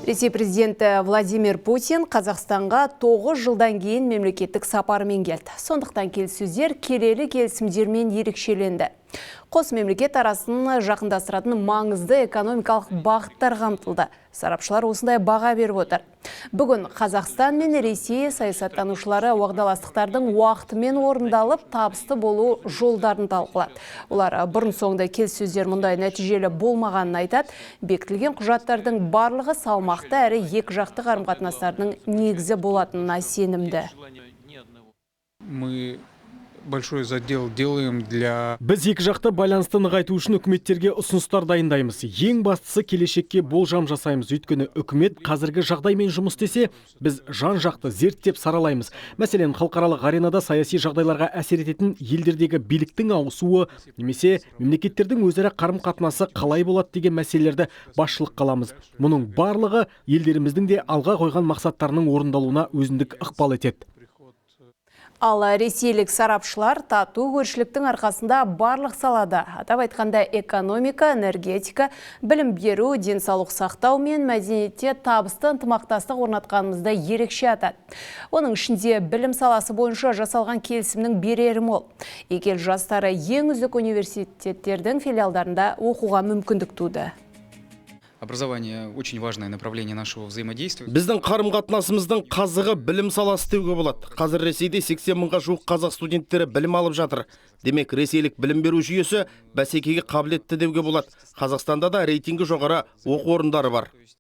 Ресей президенті Владимир Путин Қазақстанға 9 жылдан кейін мемлекеттік сапарымен келді. Сондықтан келіссөздер келелі келісімдермен ерекшеленді. Қос мемлекет арасын жақындастыратын маңызды экономикалық бағыттар қамтылды. Сарапшылар осындай баға беріп отыр. Бүгін Қазақстан мен Ресей саясаттанушылары уағдаластықтардың уақытымен орындалып, табысты болу жолдарын талқылады. Олар бұрын соңды келіссөздер мұндай нәтижелі болмағанын айтады. Бекітілген құжаттардың барлығы салмақты әрі екі жақты қарым-қатынастардың негізі болатынына сенімді. Мы большой задел делаем для Біз екі жақты байланысты нығайту үшін үкіметтерге ұсыныстар дайындаймыз. Ең бастысы, келешекке болжам жасаймыз. Өйткені үкімет қазіргі жағдаймен жұмыс істесе, біз жан жақты зерттеп саралаймыз. Мәселен, халықаралық аренада саяси жағдайларға әсер ететін елдердегі биліктің ауысуы немесе мемлекеттердің өзара қарым қатынасы қалай болады деген мәселелерді басшылыққа аламыз. Мұның барлығы елдеріміздің де алға қойған мақсаттарының орындалуына өзіндік ықпал етеді. Ал ресейлік сарапшылар тату көршіліктің арқасында барлық салада, атап айтқанда, экономика, энергетика, білім беру, денсаулық сақтау мен мәдениетте табысты ынтымақтастық орнатқанымызды ерекше атады. Оның ішінде білім саласы бойынша жасалған келісімнің берері мол. Екі ел жастары ең үздік университеттердің филиалдарында оқуға мүмкіндік туды. Образование — очень важное направление нашего взаимодействия. Біздің қарым-қатынасымыздың қазығы білім саласы деуге болады. Қазір Ресейде 80 мыңға жуық қазақ студенттері білім алып жатыр. Демек, ресейлік білім беру жүйесі бәсекеге қабілетті деуге болады. Қазақстанда да рейтингі жоғары оқу орындары бар.